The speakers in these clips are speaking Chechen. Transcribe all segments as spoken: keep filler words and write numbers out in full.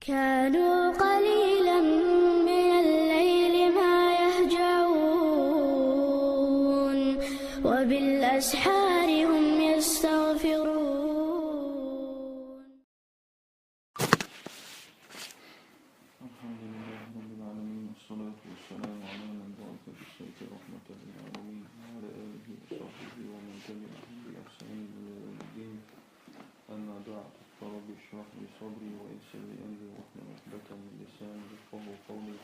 كانوا قليلا من الليل ما يهجعون، وبالأسحار هم يستغفرون. الحمد لله رب العالمين، والصلاة والسلام على من بعث بالسيف رحمة للعالمين، وعلى آله وصحبه ومن تبعهم بإحسان إلى يوم الدين. أما بعد، فرب اشرح لي صدري ويسر لي أمري واحلل عقدة من لساني يفقهوا قولي.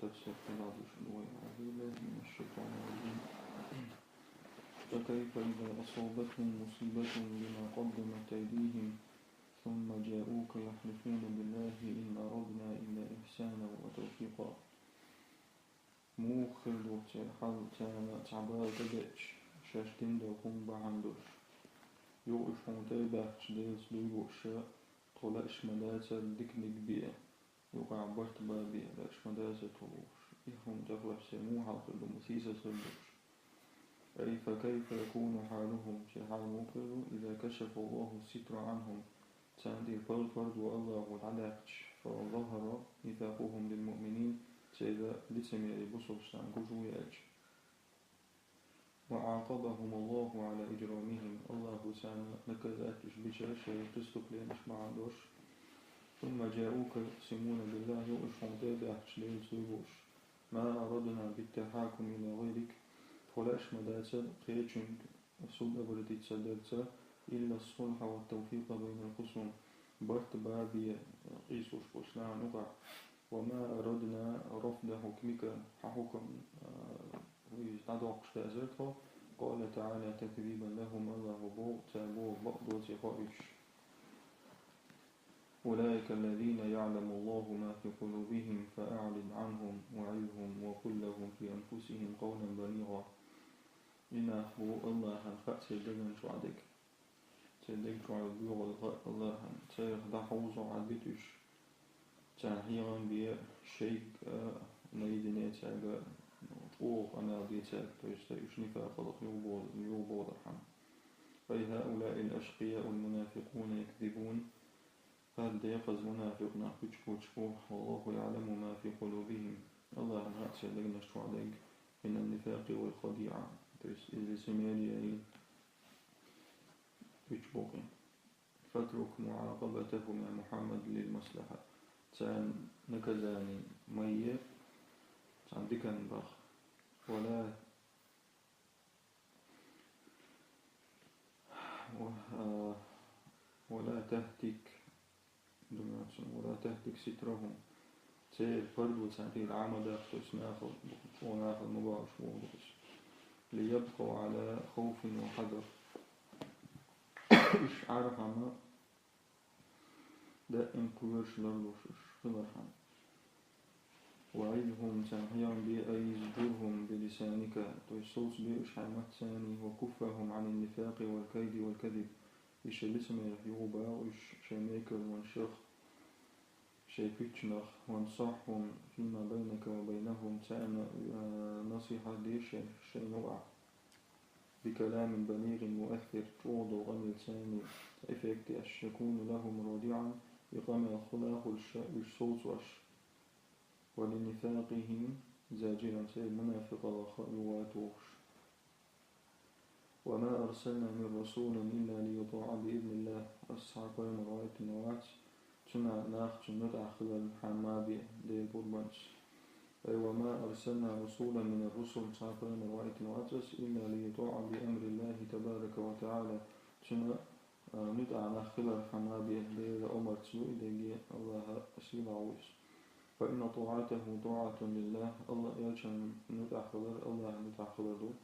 تفسير قراءة شنوية. أعوذ بالله من الشيطان الرجيم. فكيف إذا أصابتهم مصيبة بما قدمت أيديهم ثم جاءوك يحلفون بالله إن أردنا إلا إحسانا وتوفيقا. Муха хир ду церан хьал, царна цхьа бала тӀебеача, шаьш дина долу хӀума бахьана долуш? Юха уьш хьуна тӀе а баьхкича, Делаца дуй бууш, тхо лаьаш ма дацара диканиг бен, юкъахь барт бан бен, лаьаш ма дацара тхо бохуш. И хӀума тӀехь лапсе муха хьал хир ду, ма сийсаз хир ду уьш? أي فكيف يكون حالهم, церан хьал муха хир ду, إذا كشف الله الستر عنهم, царна тӀера пар-, пардо Аллахо дӀадаьккхича, فظهر نفاقهم للمؤمنين, церан лицемерие бусалбачарна гуш ву яьлча. وعاقبهم الله على إجرامهم, Аллахо царна наказать уьш бича шайн преступленеш бахьана долуш. ثم جاءوك يقسمون بالله, юха уьш хьуна тӀе а баьхкича, Делаца дуй бууш: ما أردنا بالتحاكم إلى غيرك, тхо лаьаш ма дацара кхечуьнга суд обратиться дарца, إلا الصلح والتوفيق بين الخصوم, барт бан бен къийсалуш болчу нахана юкъахь. وما أردنا رفض حكمك, хьан хьукам, а, иза дӀадоккхуш дацара тхо. قال تعالى تكذيبا لهم, Аллахо боху, цара бохург бакъ доций хоуьйтуш. أولئك الذين يعلم الله ما في قلوبهم فأعرض عنهم وعظهم وقل لهم في أنفسهم قولا بليغا. И нах бу Аллахьан хаа церан деган чохь дерг. Церан деган чохь боьгӀал хаьа Аллахьан. Царах дӀахьовзо Ӏад бита уьш. Царна хьехам бе шайга а, наедине цаьрга чӀогӀа къамел де цаьрга, то есть уьш нифакъаллах юхабо-, юхаболархьама. أي هؤلاء الأشقياء المنافقون يكذبون. ХӀара декъаза мунафикъ нах пуьчкучу бу, والله يعلم ما في قلوبهم. Аллахьан хаьа церан дегнаш чохь дерг, من النفاق والخديعة, то есть из лицемерия и уьчу букъи. فاترك معاقبتهم يا محمد للمصلحة. Царна наказание ма е, царна диканна баха. ولا و-، а, ولا تهتك، дуьнен цунна, ولا تهتك سترهم. Церан пардо царна тӀера Ӏама даха, то есть нахала, чӀогӀа нахала ма бахьаш боху иза. ليبقوا على خوف وحذر. Уьш Ӏархьама даим кхоьруш ларлуш уьш хилархьама. وعظهم, царна хьехам бе, أي زجرهم بلسانك, то есть совцабе уьш хьайн маттаца, وكفهم عن النفاق والكيد والكذب. И шайн лицемерах юхабагӀа уьш шайн мекарлонашах, шайн пуьччанах, وانصحهم فيما بينك وبينهم, царна, а, насихьат де шайна, шайна юкъахь. بكلام بليغ مؤثر, чӀогӀа долу къамел царна эффект еш, يكون لهم رادعا, и къамел хила хуьлуш уьш совцош, ولنفاقهم زاجرا, церан мунафикъаллах юха тухуш. وما أرسلنا من رسول إلا ليطاع بإذن الله. Ас цхьа пайхамар ваийтина вац, цуьнан нах цунна муьтӀахь хиларна хьама бен Делан пурбанца. أي وما أرسلنا رسولا من الرسل, цхьа пайхамар ваийтина вац ас, إلا ليطاع بأمر الله تبارك وتعالى, цуьнан, а, муьтӀахь нах хиларна хьама бен Делан омарца ду и дерриге, Аллахьан сийлахь ву иза. فإن طاعته طاعة لله, Аллах элчанна муьтӀахь хилар Аллахьан муьтӀахь хилар ду.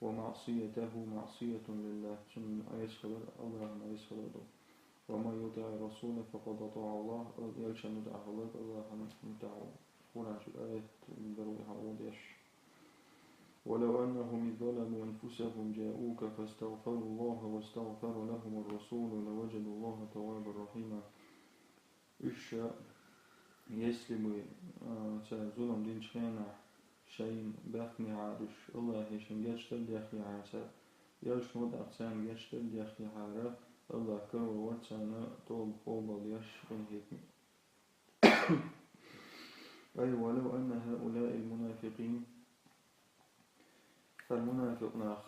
ومعصيته معصية لله, цунна Ӏеса хилар Аллахьан Ӏеса хилар ду. ومن يطع الرسول فقد أطاع الله, элчанна муьтӀахь хилар Аллахьан муьтӀахь ву. Къуръан чу аят дара вай хьалха деш. ولو أنهم إذ ظلموا أنفسهم جاءوك فاستغفروا الله واستغفر لهم الرسول لوجدوا الله توابا رحيما. Уьш, если бы, а, цара зулам динчу хенахь, шайна баьхкинехьара уьш, Аллахье шайна гечдар а дехкехьара цара, элчано тӀаккха царна гечдар а дехкехьара, Аллахь карор вац царна тоба къобалдеш къинхетаме. أي ولو أن هؤلاء المنافقين فالمنافق нах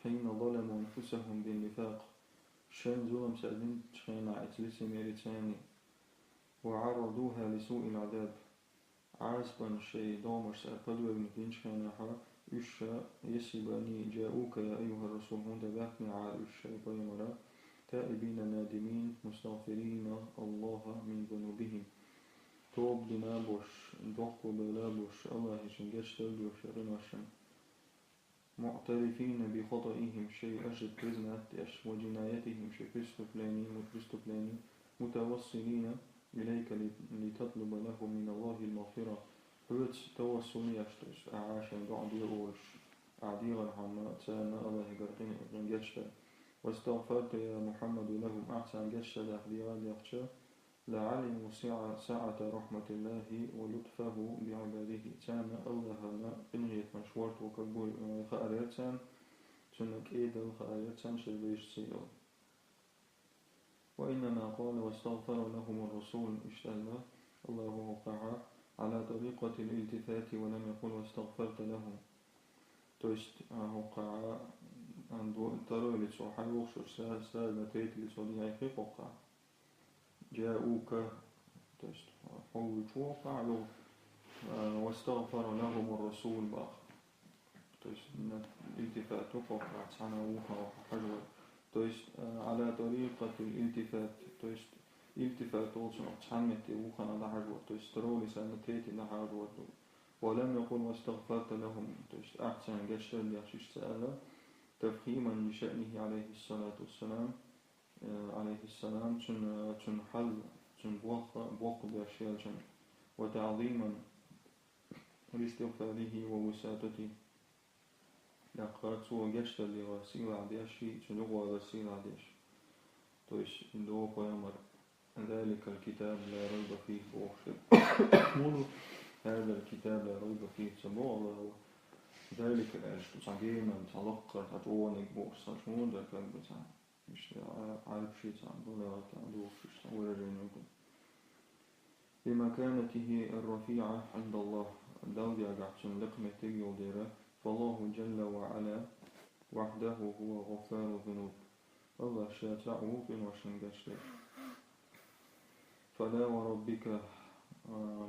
حين ظلموا أنفسهم بالنفاق шайн зулам садинчхьена эцлисимери цани وعرضوها لسوء العذاب Ӏазапан шай догӀмаш сар подвергнуть динчхьенахьа, уьш ша ясибани جاءوك يا أيها الرسول хӀунда баьхкина Ӏара уьш шай пайхамара, تائبين نادمين مستغفرين الله من ذنوبهم тоба дина бош, дохко бела бош, Аллахьичун гечдал дош шариношан. معترفين بخطئهم шай ошибка признать деш, وجنايتهم шай преступлени, преступлени, متوسلين إليك لتطلب لهم من الله المغفرة хьоьца тавассул еш, то есть ахьа шайн доӀа де олуш, ахьа дегӀар хьамма царна Аллахьигара къин, къин гечдар. واستغفرت يا محمد لهم ахьа царна гечдар даха дегӀар дехча, لعلموا سعة رحمة الله ولطفه بعباده царна Аллахьана къинхетамаш вартво как бы хаъар яр царна, цунна кӀедал хаъар яр царна шайн вешца йолу. وإنما قال واستغفر لهم الرسول иштта аьлла Аллахьа хӀокхахьа على طريقة الالتفات ولم يقل واستغفرت لهم то есть хӀокхахьа второй лицо хьайохуш сразу на третье лицо дӀаяьхьи хӀокхахьа جاءوك то есть хьо вуьйчу хӀокхахьа йогӀу واستغفر لهم الرسول баха то есть на التفات хӀокхахьа цхьана вухана хьажа вара то есть على طريقة الالتفات то есть التفات олу цунах цхьана метте вухана дӀахьажа вара то есть второй лицо на третье дӀахьажа вара ولم يقل واستغفرت لهم то есть ахьа царна гечдар деш иштта аьлла تفخيما لشأنه عليه الصلاة والسلام عليه السلام цун, цун хьал, цун боккха, боккха беш елчун وتعظيما لاستغفاره ووساطته тӀаккха цо гечдаллера сийлахь деш, цуьнан юкъа валар сийлахь деш. То есть, догӀу пайхамар ذلك الكتاب لا ريب فيه бохуш дерг. Муну هذا الكتاب لا ريب فيه ца боху Аллахьа. ذلك аьлча, цхьа генан, цхьа лакхара, цхьа чӀогӀаниг бохуш, цхьа чӀогӀа дерг как бы цхьа. Иштта Ӏа-, Ӏарбашца цхьа, балагӀатца дохуш иштта выражение ду. لمكانته الرفيعة عند الله Далла дегӀахь цуьнан лекха меттиг йолу дела, فالله جل وعلا وحده هو غفار الذنوب Аллахь Ша цхьаъ ву къиношна гечдеш. فلا وربك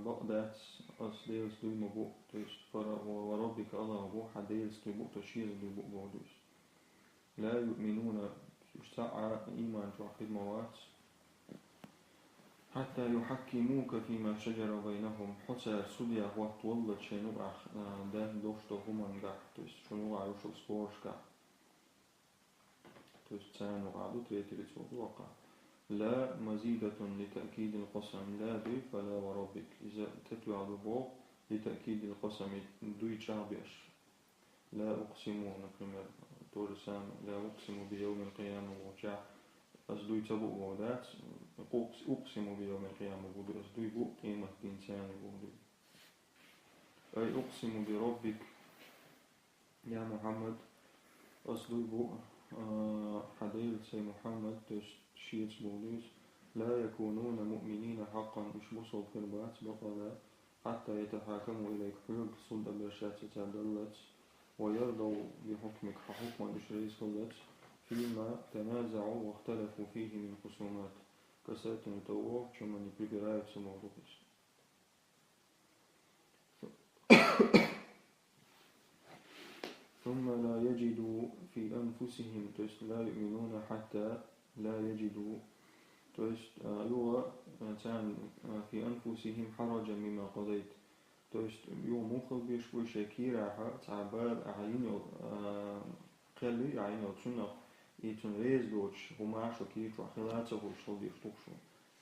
бакъ дац, ас Делаца дуй ма бу, то есть фара ва ва роббика Аллахьа бу, хьан Делаца дуй бу, то есть шеца дуй бу боху дуьйцу. لا يؤمنون уьш цхьа а иман чохь хир ма вац. حتى يحكموك فيما شجر بينهم хьо цара судья хӀоттаваллалц шайн юкъахь а, дан долуш долу хӀумангахь, то есть шуна юкъахь йолчу спорашкахь. То есть царна юкъахь ду, третье лицо ду хӀокхахь. لا مزيدة لتأكيد القسم لا дуй, فلا وربك иза тӀетоьхна ду боху, لتأكيد القسم дуй чӀагӀбеш. لا أقسم, например, то же самое, لا أقسم بيوم القيامة бохучохь, ас дуй ца бу боху дац, أقسم بيوم القيامة боху ду, ас дуй бу къематдийнца боху ду. أي أقسم بربك يا محمد, ас дуй бу, а, хьан Делаца, ай Мухьаммад, то есть шеца боху дуьйцу, لا يكونون مؤمنين حقا уьш бусалба хир бац бакъ а, حتى يتحاكموا إليك хьоьга суд а беш цара даллалц, ويرضوا بحكمك хьан хӀукман уьш реза хиллалц, فيما تنازعوا واختلفوا فيه من خصومات касательно того, в чём они припираются боху ду иза. ثم لا يجدوا في أنفسهم то есть لا يؤمنون حتى لا يجدوا то есть а, юха а, царна а, في أنفسهم حرجا مما قضيت то есть юха муха беш бу шайн кийрахь цхьа бала ахьа йина йолу а, кхел йина йолу цунах, и цунна реза доцуш хӀума шун кийра чохь хила ца хуьлуш хила дезаш ду-кх шу.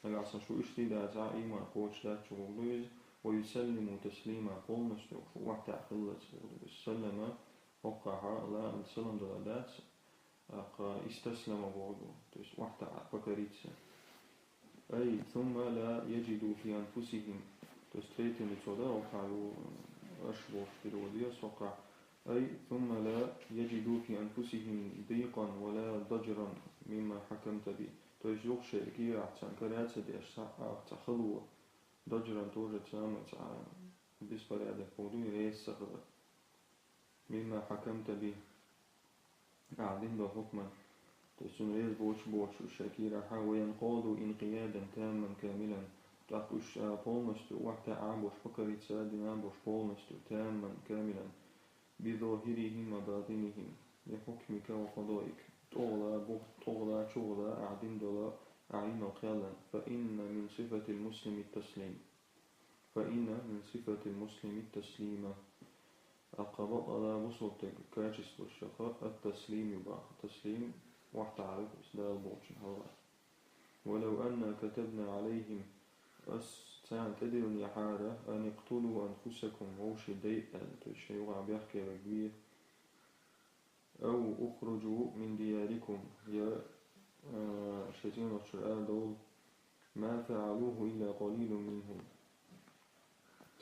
Нагахь санна шу иштта дац а, ийман кхочуш дац шу боху ду иза, ويسلموا تسليما полностью шу охьатаьӀа хиллалц боху ду иза. Саллама хӀокхахьа ла салам дала дац, тӀаккха истаслама боху ду, то есть охьатаьӀа, покориться. أي ثم لا يجدوا في أنفسهم то есть третье лицо да, хӀокхахь ю, аша бохуш перевод яц хӀокхахь. أي ثم لا يجدوا في أنفسهم ضيقا ولا ضجرا مما حكمت به. То есть юха шайн кийрахь царна кара ца деш, цхьа, цхьа хало, ضجرا тоже цхьа, цхьа беспорядок бохург ду, реза ца хилар. مما حكمت به, ахьа дина долу хьукман. То есть цунна реза боцуш боцуш уьш шайн кийрахь, وينقادوا انقيادا تاما كاملا. ТӀаккха уьш, а, полностью охьатаьӀа боцуш, покориться дина боцуш полностью, تاما كاملا. بظاهرهم وباطنهم لحكمك وقضائك. ТӀогӀала бух-, тӀогӀала чугӀала ахьа дина долу ахьа йина кхел. فإن من صفة المسلم التسليم. فإن من صفة المسلم التسليم. ТӀаккха бакъала бусалба стеган качестваш чохь التسليم ю боху. Таслим охьатаьӀарг, иза Дала бохучун хьалха. ولو أنا كتبنا عليهم, ас царна тӀедиллинехьара, أن اقتلوا أنفسكم, вовшийн дайа аьлла, то есть шайн юкъахь бехке верг ве, أو اخرجوا من دياركم, я, а, шайн цӀийнах чуьра арадовла, ما فعلوه إلا قليل منهم.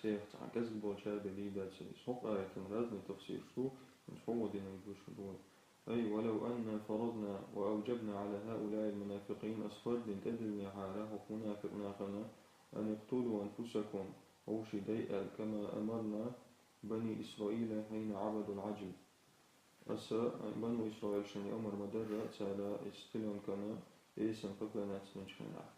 Цех цхьа кӀезиг болчара бен дийр дацара иза. ХӀокху аятан разный тафсираш ду, хӀинца хӀокхо динарг гуш ду. أي ولو أنا فرضنا وأوجبنا على هؤلاء المنافقين, ас фарз дина тӀедиллинехьара хӀокху мунафикъ нахана, أن اقتلوا أنفسكم, вовшийн дайа аьлла, كما أمرنا بني إسرائيل حين عبدوا العجل. Аса, а, Бану Исраилшна омра ма дарра, цара иза пеленкана эсана поклоняться динчу хенахь.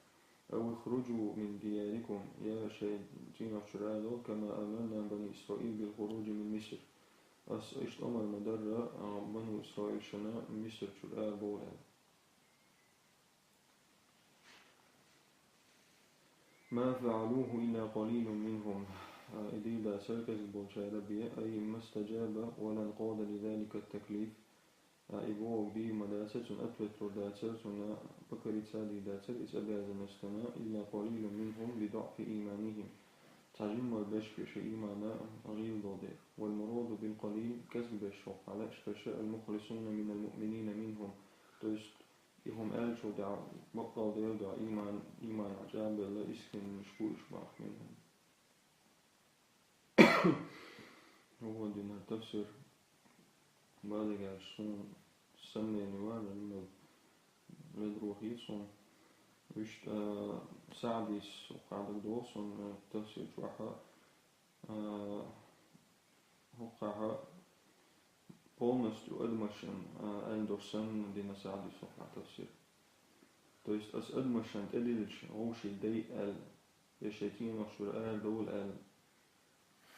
أو اخرجوا من دياركم, я шайн цӀийнах чуьра арадовла, كما أمرنا بني إسرائيل بالخروج من مصر. Ас иштта омра ма дарра, а, Бану Исраилшна Мисар чуьра арабовла аьлла. ما فعلوه إلا قليل منهم. А, и дийр дацара кӀезиг болчара бен, أي ما استجاب ولا انقاد لذلك التكليف. А, и бохург дийр ма дацара, цунна ответ лур дацара, цунна покориться дийр дацара иза обязанностана, إلا قليل منهم لضعف إيمانهم. Цхьа жимма берш бен шайн иймана гӀийла долу дела. والمراد بالقليل, кӀезиг берш боху хьалаьаш берш, المخلصون من المؤمنين منهم. То есть, и хӀума аьллачул тӀаьхьа баккъалла Делан дуьхьа ийман, ийманехь чӀагӀбелла искренниш бу уьш боху, منهم. ХӀокху динан тафсир, бакъдерг аьлча, суна сомнени вара, но ведро хета суна. Вуьшта, а, СаӀдис хьадагадогӀу суна, а, тафсир чохь, а, хӀокхахь полностью адамашна, а, аьлла долуш санна дина СаӀдис хӀокхахь тафсир. То есть ас адамашна тӀедиллича вовшийн дайа аьлла, я шайн цӀийнах чуьра арадовла аьлла.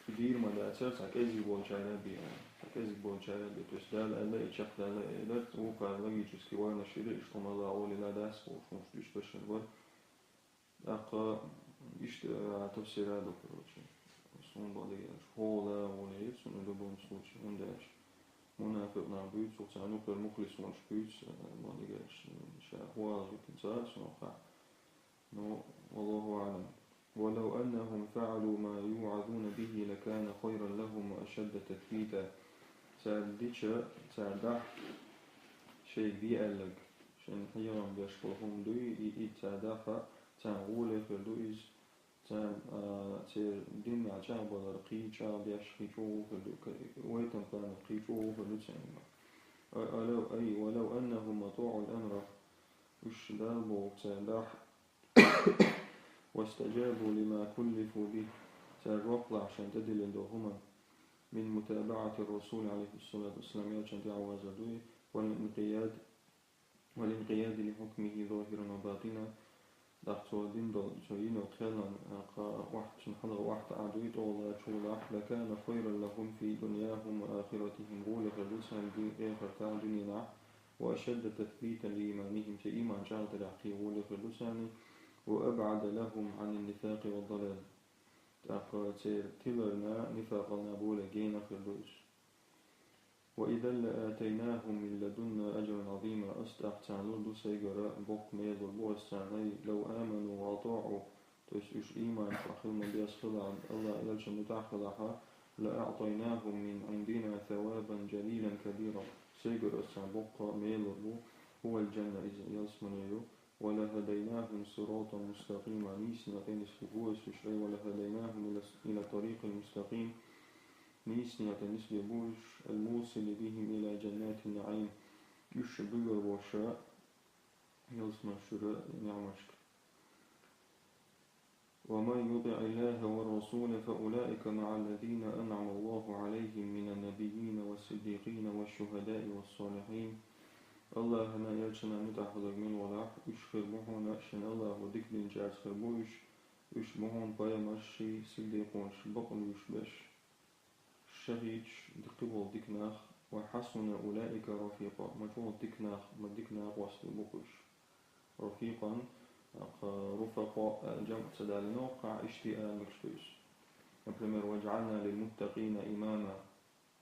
И дийр ма дацара, цхьа кӀезиг болчара бен, цхьа кӀезиг болчара бен. То есть Дала аьлла, и чекхдала элира, вукхара логически варнаш йира, иштта хӀума ла олийла дац, хӀуш дуьйцуш башар бара. ТӀаккха иштта, а, тафсира ду, короче. Суна бакъдерг аьлча, хӀола гӀоле йира суна в любом случае, хӀунда аьлча мунафикъ нах буьйцу, царна юкъара мухлисунаш буьйцу, а, бакъдерг аьлча, ша хӀола гӀитина ца а суна хаа. Ну, والله أعلم. ولو أنهم فعلوا ما يوعظون به لكان خيرا لهم وأشد تثبيتا. Цара дича, цара дахь шайга де аьлларг, шайна хьехам беш болу хӀума дуй, и, и цара дахь, царна гӀоле хир ду иза, царна, а, церан динехь чӀагӀбалар кхин чӀагӀдеш, кхин чӀогӀа хир ду, ка-, вайтан планах кхин чӀогӀа хир ду царна. А-, алав, ай, ولو أنهم أطاعوا الأمر, уьш Дала бохург цара дахь, واستجابوا لما كلفوا به, цара роккхалахь шайна тӀедиллина долу хӀуманна, من متابعة الرسول عليه الصلاة والسلام, элчанна тӀаьхьавазар дуй, والانقياد, والانقياد لحكمه ظاهرا وباطنا, дахь цо дина долу, цо йина йолу кхелан, а, кха-, охьа, цунна хьалха охьатаӀа дуй, тӀогӀала, чугӀала, لكان خيرا لهم في دنياهم وآخرتهم, гӀоле хир ду царна ди-, эхартахь, дуьненахь, وأشد تثبيتا لإيمانهم, церан ийман чӀагӀдарехь кхин гӀоле хир ду царна, وأبعد لهم عن النفاق والضلال. ТӀаккха церан тиларна, нифакъална боле гена хир ду иза. وإذا لآتيناهم من لدنا أجرا عظيما, ас тӀаккха царна лур ду сайгара боккха мела лур бу ас царна, لو آمنوا وأطاعوا, то есть уьш ийман чохь хила ма-безза хилахь, АллахӀ элчанна муьтӀахь хилахь, لأعطيناهم من عندنا ثوابا جليلا كبيرا, сайгара ас царна боккха мела лур бу, هو الجنة, иза ялсамане ю, ولهديناهم صراطا مستقيما, нийсонна тӀе нисбе бу ас уьш, أي ولهديناهم إلى، إلى الطريق المستقيم, нийсонна тӀе нисбе бу уьш, الموصل بهم إلى جنات النعيم, уьш буьгур бу ша ялсмален чуьра ниӀматашка. ومن يطع الله والرسول فأولئك مع الذين أنعم الله عليهم من النبيين والصديقين والشهداء والصالحين. АллахӀана, элчана муьтӀахь хиларг мила валахь, уьш хир бу хьуна, шен АллахӀа дика динчаьрца хир бу уьш, уьш бу хьуна пайхамарши, сиддикъонши, бакълуьйш берш, шахӀидаш, дика болу дика нах, وحسن أولئك رفيقا, ма чӀогӀа дика нах, ма дика накъостий бу уьш. رفيقا, тӀаккха رفقاء, а, жамӀ ца далийна, кхаъ иштта а мегаш ду иза. Например, واجعلنا للمتقين إماما.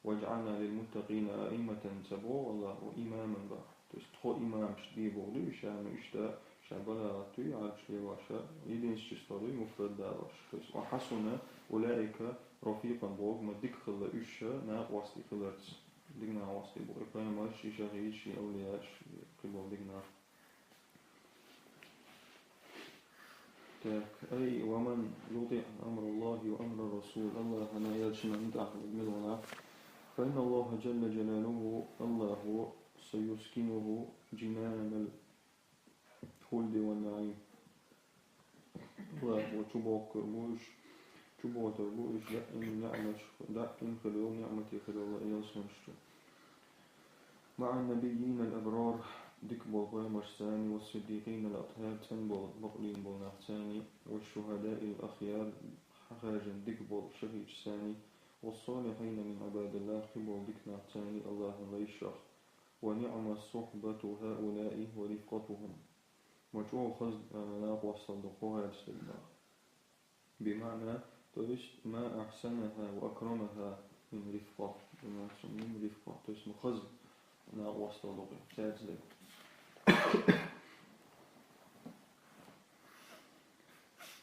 واجعلنا للمتقين أئمة ца боху АллахӀа, имаман боху. То есть тхо имамаш де боху ду, ша, ну, иштта, ша балагӀат дуй, Ӏарбаш лелоша, единственное число дуй, муфрад далош. То есть وحسن أولئك رفيقا боху, ма дика хилла уьш ша накъостий хиларца. Дика накъостий бу. И пайхамарш, и шахӀидаш, и авлияаш, и кхиболу дика нах. Так, أي ومن يطع أمر الله وأمر الرسول, АллахӀана, элчана муьтӀахь хиларг мила валахь, فإن الله جل جلاله, АллахӀа, سيسكنه جنان الخلد والنعيم. АллахӀа чубохкур бу уьш, чубохур бу уьш даим ниӀматаш, даим хир йолу ниӀматий хир йолу ялсмалеш чу. مع النبيين الأبرار, дика болу пайхамаршцани, والصديقين الأطهار, цӀена болу, бакълуьйна болу нахцани, والشهداء الأخيار, хьахаьржина дика болу шахӀидашцани, والصالحين من عباد الله, кхин болу дика нахцани АллахӀан лайшах. ونعم صحبة هؤلاء ورفقتهم. Ма чӀогӀа хаза, а, накъосталла ду кху хӀадисехь дерг боху. بمعنى, то есть, ما أحسنها وأكرمها من رفقة. بمعنى, من رفقة. То есть, ма хаза накъосталла ду кхин, цаьрца дерг.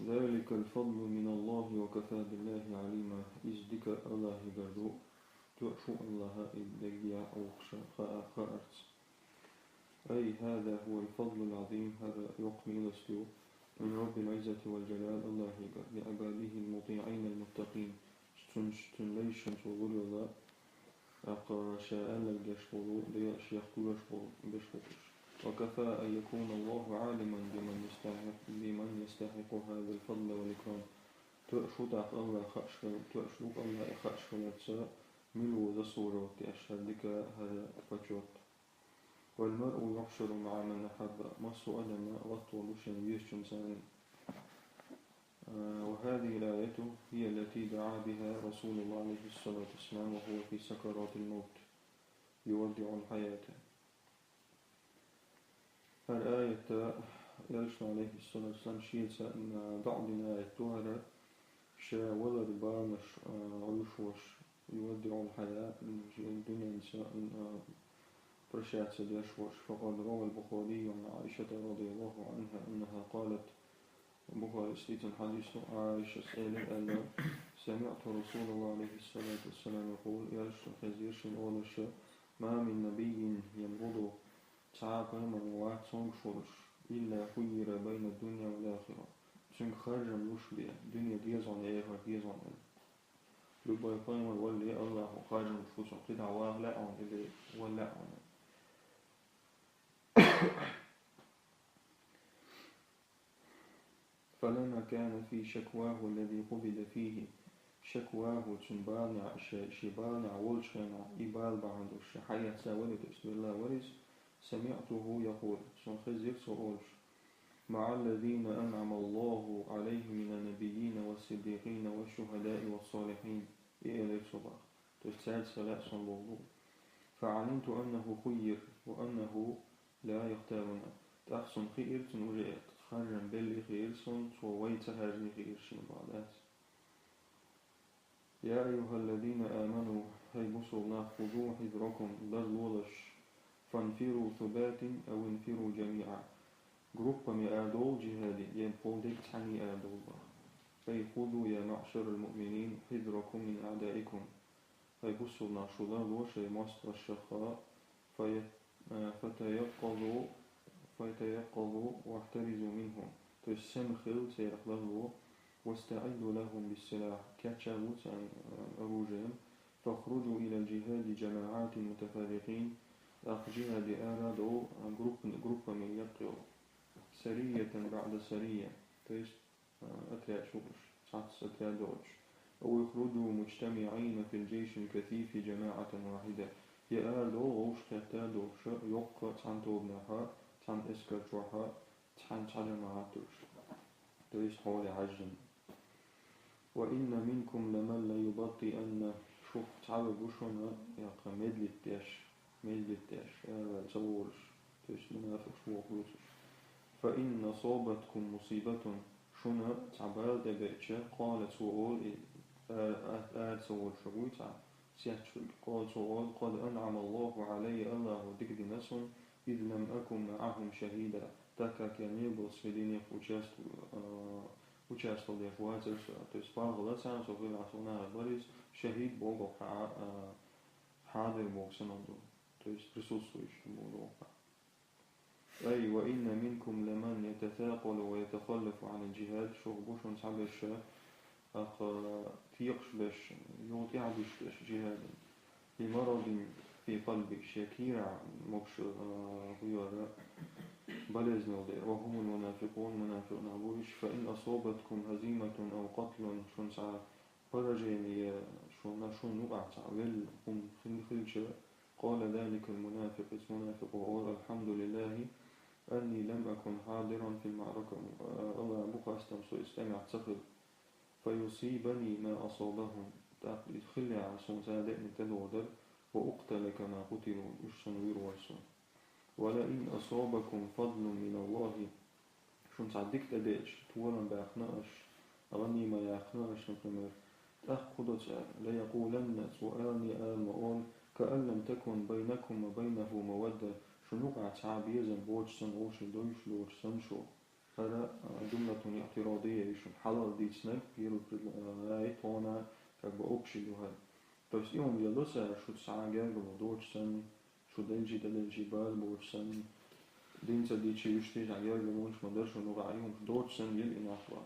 ذلك الفضل من الله وكفى بالله عليما. Иза дика АллахӀегара ду, тоьуш ву АллахӀа и дерриге а воккхуш хаа-, хаарца. أي هذا هو الفضل العظيم, хӀара йоккха милость ю, من رب العزة والجلال, АллахӀегара, لعباده المطيعين المتقين, цуьнан, цуьнан лайшна цо лур йолу, тӀаккха ша аьлларг деш волу, Делан шех гуш болу, беш болу уьш. وكفى أن يكون الله عالما بمن يستحق، بمن يستحق هذا الفضل والإكرام. Тоьуш ву тӀаккха АллахӀ хууш хилар, тоьуш ву АллахӀ и хууш хиларца, мила ву заслуживать деш хӀара дика, хӀара почёт. والمرء يحشر مع من أحب, массо а адам латтор ду шена везачуьнца. А, وهذه الآية هي التي دعا بها رسول الله عليه الصلاة والسلام وهو في سكرات الموت يودع الحياة. ХӀара аят, элчано, алейхиссалату вассалам, шеца, м, доӀа дина аят ду хӀара, ша валар баланаш, а, Ӏуьйшуш, يودع الحياة, м, дуьненца, м, а, прощаться деш волуш. فقد روى البخاري عن عائشة رضي الله عنها أنها قالت, Бухарис дийцина хьадис ду, Ӏайшас элира аьлла: سمعت رسول الله عليه الصلاة والسلام يقول, элчано хезира шена олуш: ما من نبي يمرض, цхьа а пайхамар вац цомгуш волуш, إلا خير بين الدنيا والآخرة, цуьнга харжам луш бен, дуьне деза хьуна я эхарт деза хьуна аьлла. Любой пайхамар валале, АллахӀа харжам луш ву цунна, кхидӀа ваха лаьа хьуна или вала лаьа хьуна. فلما كان في شكواه الذي قبض فيه, شكواه, цуьнан баланехь, шен, шен баланехь волчу хенахь, и бала бахьана долуш, шен хьаэца вара, то есть велла вара иза, سمعته يقول, суна хезира цо олуш: مع الذين أنعم الله عليهم من النبيين والصديقين والشهداء والصالحين. И элира цо боху. То есть цаьрца ца лаьа суна боху. فعلمت أنه خير وأنه لا يختارنا. ТӀаккха суна хиира цунна уже, харжам белли хиира суна, цо вай ца хаьржиний хиира шена боху, дац. يا أيها الذين آمنوا, хӀай бусалба нах, خذوا حذركم, ларлолаш, فانفروا ثبات أو انفروا جميعا. Группами арадовла джихаде, я кхол дерг цхьаьний арадовла боху. أي خذوا يا معشر المؤمنين حذركم من أعدائكم. ХӀай бусалба нах, шу ларло шайн мостагӀашха, فيت-, а, فتيقظوا، فتيقظوا واحترزوا منهم. То есть сема хила церах ларло, واستعدوا لهم بالسلاح, кечъян царна, а, оружием, فاخرجوا إلى الجهاد جماعات متفرقين, тӀаккха джихаде арадовла, а, групп-, группами яккхийла. سرية بعد سرية, то есть, а, отряд шугаш, цхьацца отряд йоагӀаш. أو اخرجوا مجتمعين في الجيش الكثيف جماعة واحدة. Е арадовла вовшахкхетта долуша йоккха цхьана тобанехьа, цхьана эскар чохьа, цхьана цхьа жамаӀат долуш. То есть хьоле хьаьжжина. وإن منكم لمن ليبطئن, шух цхьаверг ву шуна, яккха медлит деш, медлит деш, араваьлла ца волуш, то есть мунафикъаш боху юцуш. فإن أصابتكم مصيبة, шуна цхьа бала тӀебеъча, قال, цо олу, и ара, ара ца волуш вуй цхьа, сетташ верг, قال, цо олу: قد أنعم الله علي, Аллахо дика дина суна, إذ لم أكن معهم شهيدا, так как я не был среди них участв-, а, участвовал деш вацара со, то есть пагӀала царна со хилахь со нахе бара иза, шахӀид боху хьа-, а, хьадир боху санна ду, то есть присутствующий боху хьа. أي وإن منكم لمن يتثاقل ويتخلف عن الجهاد, шух бу шуна цхьаберш, аккха, текъаш беш, юха тӀаьхьа дуьсуш беш жихӀадана. لمرض في قلبه, шен кийрахь могуш, а, хӀуьйора болезнь йолу дела. وهم المنافقون, мунафикъ нах бу уьш. فإن أصابتكم هزيمة أو قتل, шуна цхьа поражение, шуна, шуна юкъахь цхьа велла хӀума хин-, хилча, قال ذلك المنافق, иза мунафикъо олу: الحمد لله أني لم أكن حاضرا في المعركة. Аллахьан бу хастам, со иза тӀамехь ца хилла. فيصيبني ما أصابهم, тӀаккха иза хиллехь, суна цара деъниг тӀедогӀур дара, وأقتل كما قتلوا, уьш санна вуьйр вара со. ولئن أصابكم فضل من الله, шуна цхьа дика тӀедеъча, толам баьккхина аша, гӀанима яьккхина аша, например, тӀаккха хӀун до цара? ليقولن, цо алане ала ма олу: كأن لم تكن بينكم وبينه مودة, шуна юкъахь цхьа а безам боцуш санна, вовшийн довш доцуш санна шу. ХӀара, а, جملة اعتراضية ю шуна, хьалха дийцинарг, первый пред-, а, аят тхуна как бы общий ду хӀара. То есть и хӀума дан до цара, шу цхьа а гергарло доцуш санна, шу делчи, тӀеделчи бала боцуш санна, дин ца дичи, уьш тӀехь гергарлонаш ма дара шуна юкъахь, и хӀумаш доцуш санна, ела и нах ваха.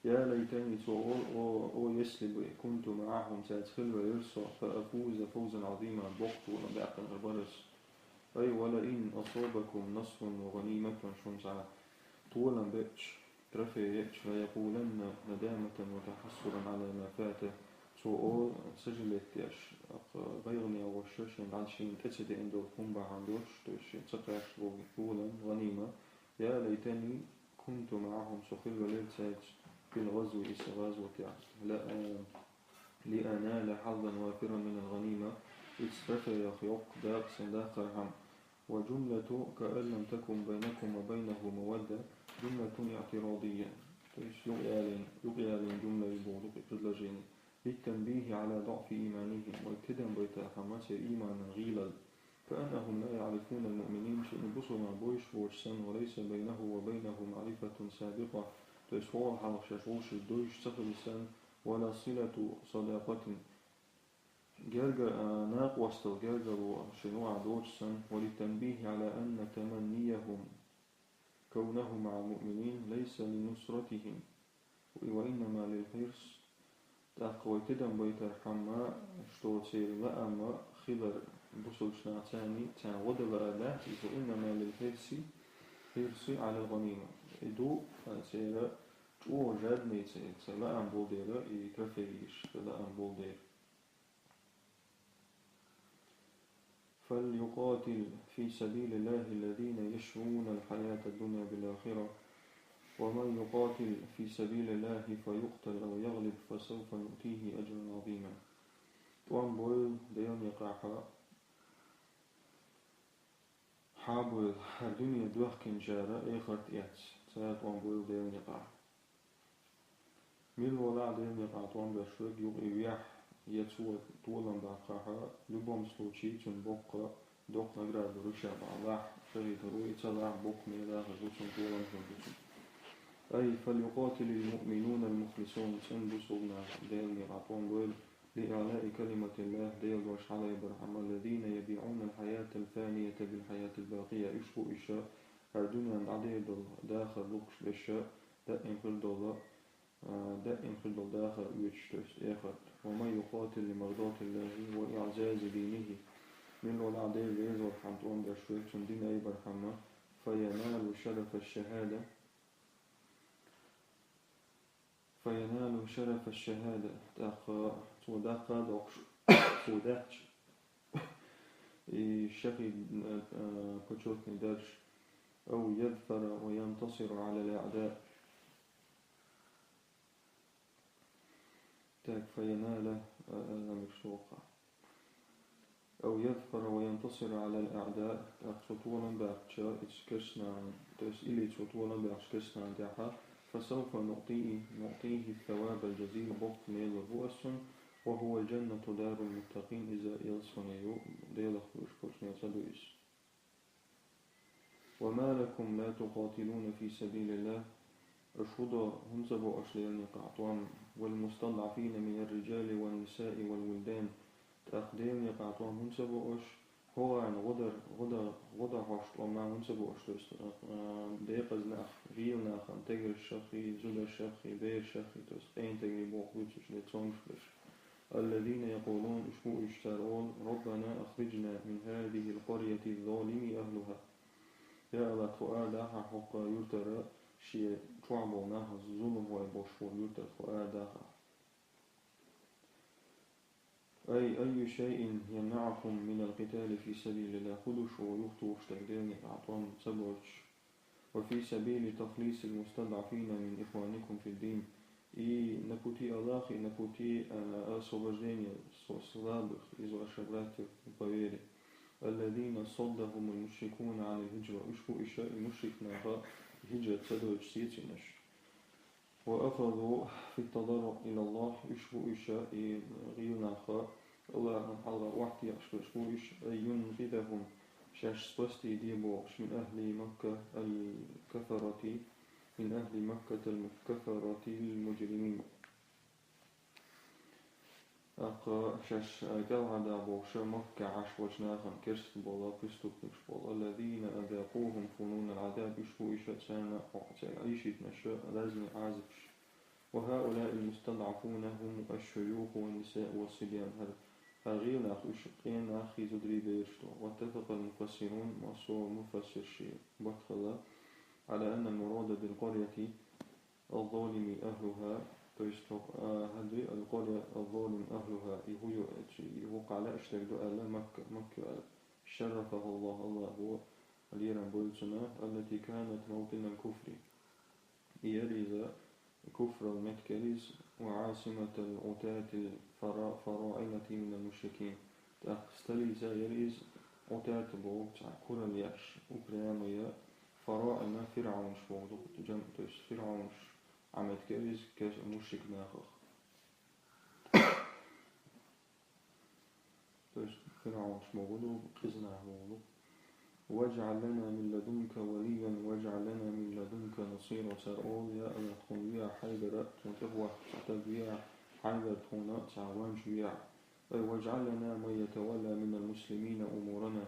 يا ليتني, цо олу, о, о, если бы, كنت معهم, цаьрца хилла веара со, فأفوز فوزا عظيما, боккха толам баьккхина хир бара ас. أي ولئن أصابكم نصر وغنيمة, шуна цхьа толам беъча, трофей еъча, ليقولن ندامة وتحسرا على ما فات, цо олу, ца жалетта еш, аккха, гӀайгӀане гӀош, шен дӀа шена тӀе ца деана долу хӀума бахьана долуш, то есть шен ца кхаьчна волу толам, гӀанима. يا ليتني كنت معهم, со хилла велира цаьрца, في الغزو, и са гӀазотехь, لأ-, لأنال حظا وافرا من الغنيمة, и трофеях йоккха дакъа сайна даккхархьама. وجملة كأن لم تكن بينكم وبينه مودة جملة اعتراضية. То есть юкъаялийна, юкъаялийна жумла ю боху, юкъа предложение. للتنبيه على ضعف إيمانهم, вай тидам байтархьама церан ийманан гӀийлалла. كأنهم لا يعرفون المؤمنين, шуна бусулба бойш воцуш санна, وليس بينه وبينه معرفة سابقة, то есть хӀора хьалха шаьш вовшийн дойш ца хилла санна, ولا صلة صداقة, герга-, а, накъостал гергарло шуна юкъахь доцуш санна, وللتنبيه على أن تمنيهم كونه مع المؤمنين ليس لنصرتهم, وإنما للحرص. ТӀаккха вай тидам байтархьама, что церан лаам хилар бусулба нахаца, царна гӀо дан лаар дац иза, وإنما للحرص, حرص على الغنيمة. И ду, а, церан чӀогӀа жадный, церан, церан лаам болу дела, и трофей еш, церан лаам болу дела. فليقاتل في سبيل الله الذين يشرون الحياة الدنيا بالآخرة، ومن يقاتل في سبيل الله فيقتل أو يغلب فسوف نؤتيه أجرا عظيما. ТӀом бойла Делан некъахь, хьа а бойла, хӀара дуьне доьхкинчара эхарт эцна, цара тӀом бойла Делан некъахь. Мила волахь Делан некъахь тӀом беш верг юкъа и вехь, я цо толам баккхахь, в любом случае цунна боккха, доккха награда лур ю ша бахьа, лахь шахӀид хир ву, и ца лахь боккха мел дахар ду цунна, толам хир ду цунна. أي فليقاتل المؤمنون المخلصون, цӀена бусулба нах Делан некъахь тӀом бойла, لإعلاء كلمة الله, Делан дош хьалаайбархьама, الذين يبيعون الحياة الفانية بالحياة الباقية, уьш бу уьш, хӀара дуьненна дӀадер долу дахар лугуш беш, даим хир долу, а, даим хир долу дахар оьцуш, то есть эхарт. ومن يقاتل لمرضاة الله وإعزاز دينه. Мила волахь Дела резавархьама тӀом беш верг, цунна дин айбархьама, فينال شرف الشهادة، فينال شرف الشهادة. ТӀаккха цо даккха доккхуш, цо даьккхача, и шахид, э, э, почётный дарж, أو يظفر وينتصر على الأعداء. Так, فينال, э, э, номер шолгӀа. أو يظفر وينتصر على الأعداء, тӀаккха цо толам баьккхача, ицу керстанан, то есть или цо толам баьккхача керстанан тӀехьа, فسوف نعطيه، نعطيه الثواب الجزيل, боккха мел лур бу ас цунна, وهو الجنة دار المتقين, иза ялсамани ю, Делах буьйш болчу мел цӀа ду иза. وما لكم لا تقاتلون في سبيل الله. Аша хӀун до, хӀунда ца бо аша Делан некъахь тӀом, والمستضعفين من الرجال والنساء والولدان. ТӀаккха Делан некъахь тӀом хӀунда ца бо аша, хӀокхарна гӀо дар, гӀо дар, гӀо дар хьош тӀом ма хӀунда ца бо аша, то есть, а, декъаза нах, гӀийла нахана, тӀегӀаршаххий, зударшаххий, берашаххий, то есть, къена тӀегӀарий боху буьйцуш де цомгуш берш. الذين يقولون, уьш бу уьш цара олу: ربنا أخرجنا من هذه القرية الظالم أهلها. Я АллахӀ, тхо арадахьа хӀокху юьртара шен чохь болу нах зуламхой болуш болу юьртара тхо арадахьа. أي أي شيء يمنعكم من القتال في سبيل الله. ХӀун ду шу юхатухуш дерг Делан некъахь тӀом ца боцуш? وفي سبيل تخليص المستضعفين من إخوانكم في الدين. И на пути Аллаха, и на пути, а, освобождения со-, слабых из ваших братьев по вере. الذين صدهم المشركون عن الهجرة. Уьш бу иша и мушрик наха хиджрат ца дойтуш сецийнарш. وأخذوا في التضرع إلى الله. Уьш бу иша и гӀийла наха Аллахьан хьалха охьатаьӀаш берш бу уьш, أن ينقذهم, шаьш спасти де бохуш, من أهل مكة الكفرة، من أهل مكة الكفرة المجرمين. ТӀаккха шаьш кӀелхьардахь бохуш Маккахь Ӏаш болчу нахана керста болу, преступникаш болу, الذين أذاقوهم فنون العذاب, уьш бу иша царна хьо-, цаьрга Ӏийшийтинарш разный Ӏазапаш. وهؤلاء المستضعفون هم الشيوخ والنساء والصبيان. ХӀара, хӀара гӀийла нах уьш къена наххий, зударий, бераш ду. واتفق المفسرون, массо а муфассирши барт хилла, على أن المراد بالقرية الظالم أهلها, то есть, а, хӀара дуй القرية الظالم أهلها, и хӀун ю, и хӀокху лаьаш дерг ду аьлла, Макка, Макка ю аьлла. شرفها الله, Аллахо лерам бойла цунна, التي كانت موطن الكفر. И яра иза куфрал меттиг яра иза, وعاصمة العتاة الفرا-، الفراعنة من المشركين. ТӀаккха столица яра иза, Ӏутата боху цхьа куралла еш, упрямая, фараӀина, фирӀаунаш боху дукха джам-, то есть фирӀаунаш Ӏаметтиг яра иза кеш-, мушрик нахах. То есть фирӀаунаш боху ду, кхизнах боху ду. واجعل لنا من لدنك وليا واجعل لنا من لدنك نصيرا. Цара олу: «Я АллахӀ, тхуна веа хьайгара, тхуна тӀехӀотта цхьа стаг веа хьайгара, тхуна цхьа ванча веа». أي واجعل لنا من يتولى من المسلمين أمورنا.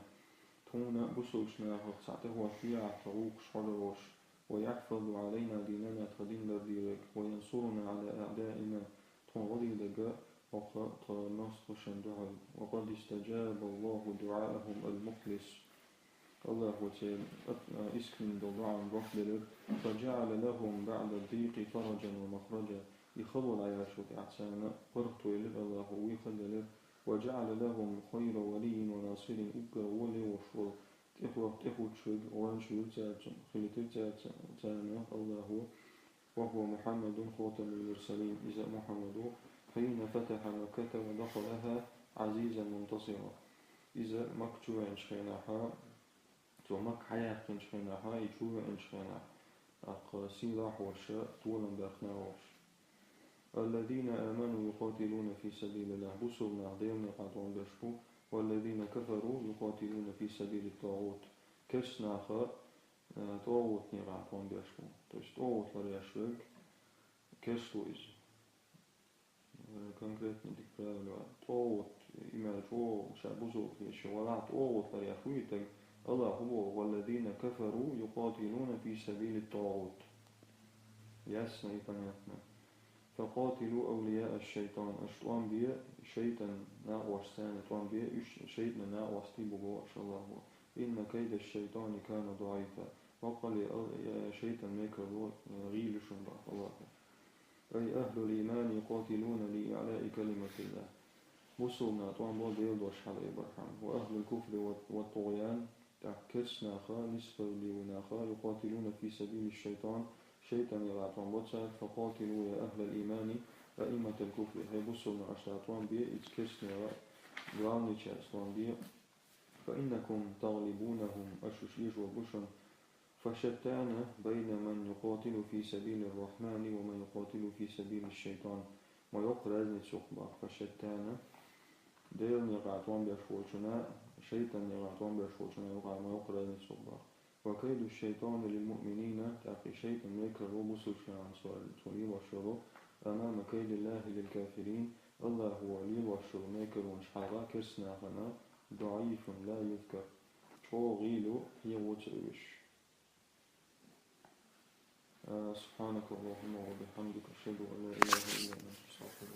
Тхуна бусулбачу нахах цхьа тӀехӀотта веа тхан гӀуллакхаш хьожур волуш. ويحفظ علينا ديننا, тхан дин лардийриг, وينصرنا على أعدائنا, тхуна гӀо дийр дерг хӀокху тхан мостагӀашна дуьхьал. وقد استجاب الله دعاءهم المخلص. АллахӀо церан искренне долу дуӀа бохделира. فجعل لهم بعد الضيق فرجا ومخرجا. И хало дӀаяьллачул тӀаьхьа царна паргӀато елира АллахӀо, вуьйхар делира. وجعل لهم خير ولي وناصر, уггар гӀоле волуш волу тӀехӀотта, тӀехӀуттуш верг гӀоьнча вуьйра цаьрца, хилийтира цаьрца, царна АллахӀо. وهو محمد خاتم المرسلين, иза Мухьаммад ву, حين فتح مكة ودخلها عزيزا منتصرا. Иза Макка чу веанчу хенахь, цо Макка хьаяьккхинчу хенахь, и чу веанчу хенахь, тӀаккха сийлахь а волуш, толам баьккхина а волуш. الذين آمنوا يقاتلون في سبيل الله, бусулба нах Делан некъахь тӀом беш бу, والذين كفروا يقاتلون في سبيل الطاغوت. Керста наха, э, тӀогӀутан некъахь тӀом беш бу. То есть тӀогӀут ларъеш верг керста ву иза. Э, конкретно дика правило. ТӀогӀут, имел чӀогӀа ша бусулба хилча валахь, тӀогӀут ларъеш ву и стаг, АллахӀа боху: والذين كفروا يقاتلون في سبيل الطاغوت. Ясно и понятно. فقاتلوا أولياء الشيطان. Аша тӀом бе шайтӀан накъосташна, тӀом бе уьш, шайтӀанан накъостий бу боху аша АллахӀа. إن كيد الشيطان كان ضعيفا. Бакъ а ле, ал-, э, шайтӀан мекарло, э, гӀийла ю шуна боху Аллахо. أي أهل الإيمان يقاتلون لإعلاء كلمة الله. Бусалба наха тӀом бо Делан дош хьалаайбархьама. وأهل الكفر والطغيان, тӀаккха керста наха, нисбала лелача наха, يقاتلون في سبيل الشيطان, шайтӀан некъа тӀом бо цара, فقاتلوا يا أهل الإيمان أئمة الكفر, хӀей бусалба нах, аша тӀом бе, иза керста нехан главный часть тӀом бе, فإنكم تغلبونهم, аша уьш эшор бу шуна, فشتان بين من يقاتل في سبيل الرحمن ومن يقاتل في سبيل الشيطان. Ма йоккха разница ю-кх боху, فشتان, Делан некъа тӀом беш волчунна, шайтӀан некъа тӀом беш волчунна юкъахь ма йоккха разница ю-кх боху. وكيد الشيطان للمؤمنين, тӀаккха и шайтӀан мекарло бусалба нахана цо лелош йолу, أمام كيد الله للكافرين, Аллахо лелош йолу мекарлонаш хьалха керста нахана, ضعيف لا يذكر, чӀогӀа гӀийла ю, хьехо ца оьшу. سبحانك اللهم وبحمدك، أشهد أن لا إله إلا أنت، أستغفرك.